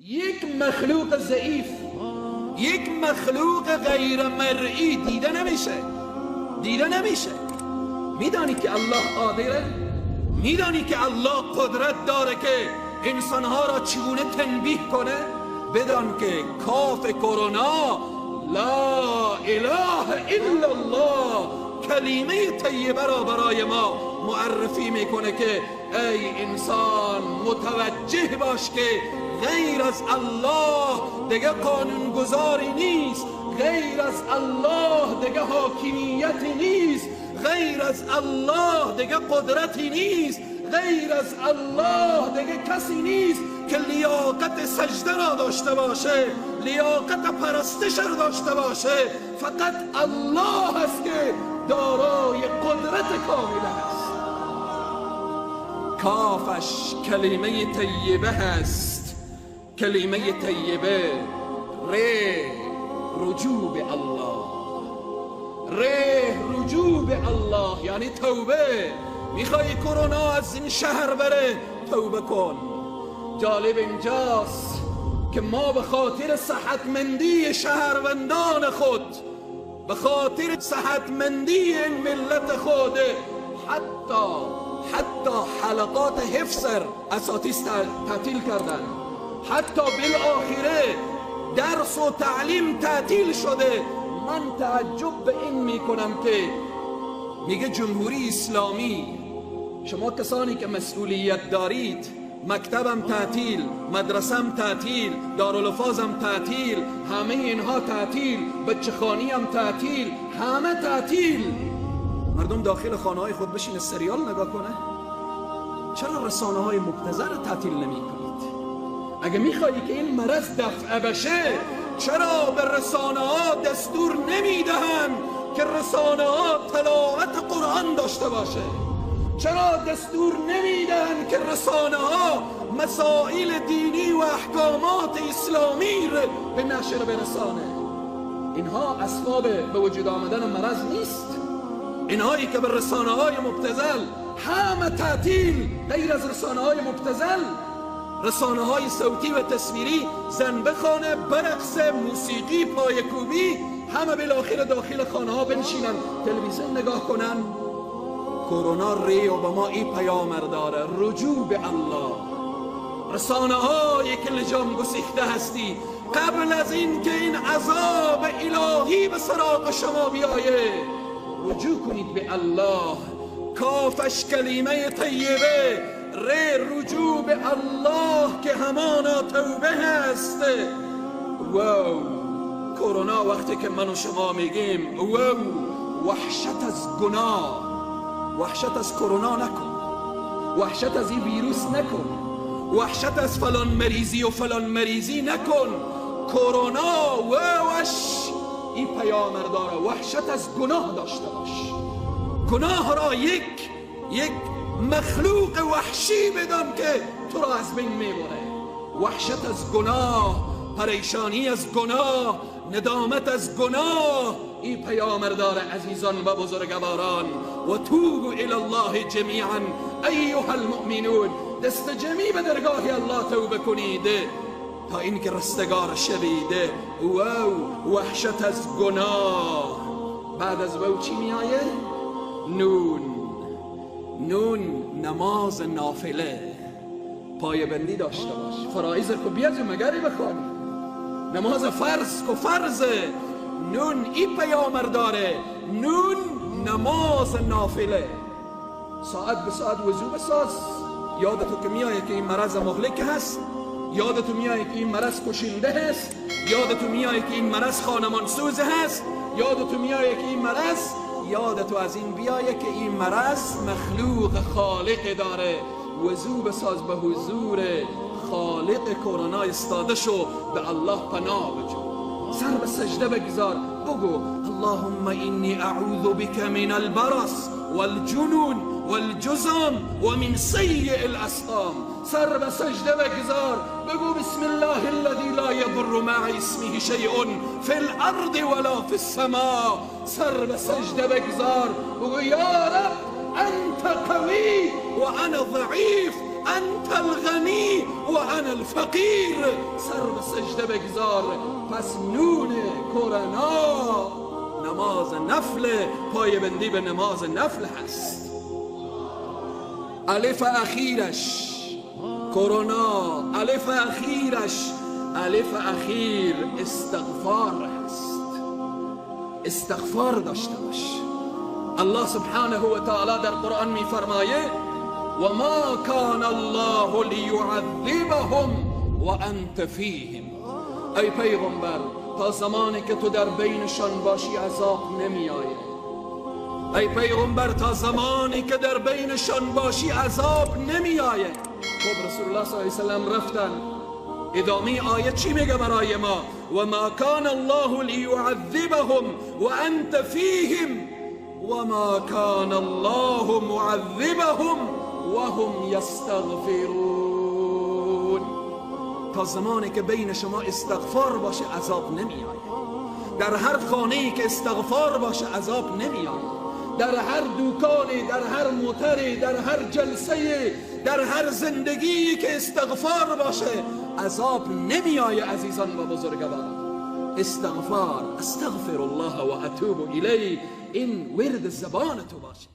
یک مخلوق ضعیف، یک مخلوق غیر مرئی دیده نمیشه، دیده نمیشه. میدانی که الله قادره؟ میدانی که الله قدرت داره که انسانها را چگونه تنبیه کنه؟ بدان که کاف کرونا لا اله الا الله کلمه طیبه را برای ما معرفی میکنه که ای انسان متوجه باش که غیر از الله دیگه قانونگذاری نیست، غیر از الله دیگه حاکمیتی نیست، غیر از الله دیگه قدرتی نیست، غیر از الله دیگه کسی نیست که لیاقت سجده را داشته باشه، لیاقت پرستش را داشته باشه. فقط الله است که دارای قدرت کامل است. کافش کلمه طیبه هست، کلمه طیبه. ر رجوع به الله، ر رجوع به الله یعنی توبه. میخوای کرونا از این شهر بره، توبه کن. جالب اینجاست که ما به خاطر صحتمندی شهروندان خود، به خاطر صحتمندی این ملت خود، حتی حلقات حفظ اساتید تعطیل کردن، حتی بالآخره درس و تعلیم تعطیل شده. من تعجب به این میکنم که میگه جمهوری اسلامی، شما کسانی که مسئولیت دارید، مکتبم تعطیل، مدرسم تعطیل، دارالفاظم تعطیل، همه اینها تعطیل، بچه‌خانی‌ام تعطیل، همه تعطیل. مردم داخل خانه های خود بشینه سریال نگاه کنه؟ چرا رسانه های مبتذل تعطیل نمی کنید؟ اگه میخوایی که این مرض دفع بشه، چرا به رسانه ها دستور نمیدهن که رسانه ها تلاوت قرآن داشته باشه؟ چرا دستور نمیدن که رسانه ها مسائل دینی و احکامات اسلامی را به نشر برسانه؟ اینها اسباب به وجود آمدن مرض نیست. اینهایی که به رسانه های مبتذل همه تعطیل، غیر از رسانه های مبتذل، رسانه های صوتی و تصویری، زن بخانه، برقص، موسیقی، پایکوبی، همه بالاخره داخل خانه ها بنشینن تلویزیون نگاه کنن. کرونا ریو به ما ای پیامر داره، رجوع به الله. رسانه هایی که لجام گسیخته هستی، قبل از این که این عذاب الهی به سراغ شما بیایه، رجوع کنید به الله. کافش کلمه طیبه، ر رجوع به الله که همانا توبه هست. واو کرونا وقتی که من و شما میگیم واو، وحشت از گناه، وحشت از کرونا نکن، وحشت از این ویروس نکن، وحشت از فلان مریضی و فلان مریضی نکن. کرونا واوش این پیامر داره، وحشت از گناه داشته باش. گناه را یک مخلوق وحشی بدان که تو را از بین میبره. وحشت از گناه، پریشانی از گناه، ندامت از گناه، این پیامر داره عزیزان و بزرگواران. و توبوا الی الله جمیعا ایها المؤمنون، دست جمعی به درگاه الله توبه کنید تا اینکه رستگار شوید. واو وحشت از گناه. بعد از واو چی میآیه؟ نون. نون نماز نافله، پایبندی داشته باش. فرائض کو بیاد مگری بخوانی، نماز فرض کو فرضه. نون ای پیامر داره، نون نماز نافله. ساعت به ساعت وضو بساز. یادتو که میایه که این مرض مهلک هست، یادتو میایه که این مرض کشنده هست، یادتو میایه که این مرض خانمان سوز هست، یادتو میایه که این مرض، یادتو از این بیایه که این مرض مخلوق خالق داره. وضو بساز، به حضور خالق کرونا استاده شو، به الله پناه بجو، سر به سجده بگذار، بگو اللهم اینی اعوذ بک من البرص والجنون والجزام ومن سیء الاسقام. سر به سجده بگذار، بگو بسم الله الذي لا يضر مع اسمه شيء في الارض ولا في السماء. سر به سجده بگذار، بگو یا رب انت قوی و انا ضعیف، انت الغنی و انا الفقیر. سر سجده بگذار. پس نون کرونا نماز نفل، پایبندی به نماز نفل هست. الف اخیرش کرونا، الف اخیرش، الف اخیر استغفار هست. استغفار داشته باش. الله سبحانه و تعالی در قرآن میفرمایه و ما کان الله لیعذبهم و انت فیهم. ای پیغمبر، تا زمانی که تو در بینشان باشی عذاب نمی آید. ای پیغمبر، تا زمانی که در بینشان باشی عذاب نمی آید. خب رسول الله صلی الله علیه وسلم رفتن. ادامه آیه چی میگه برای ما؟ و ما کان الله لیعذبهم و انت فیهم و ما کان الله معذبهم و هم یستغفرون. تا زمانی که بین شما استغفار باشه عذاب نمی آید. در هر خانه‌ای که استغفار باشه عذاب نمی آید. در هر دوکانی، در هر موتری، در هر جلسه، در هر زندگی که استغفار باشه عذاب نمی آید. عزیزان و بزرگواران، استغفار، استغفر الله و اتوب الیه، این ورد زبان تو باشه.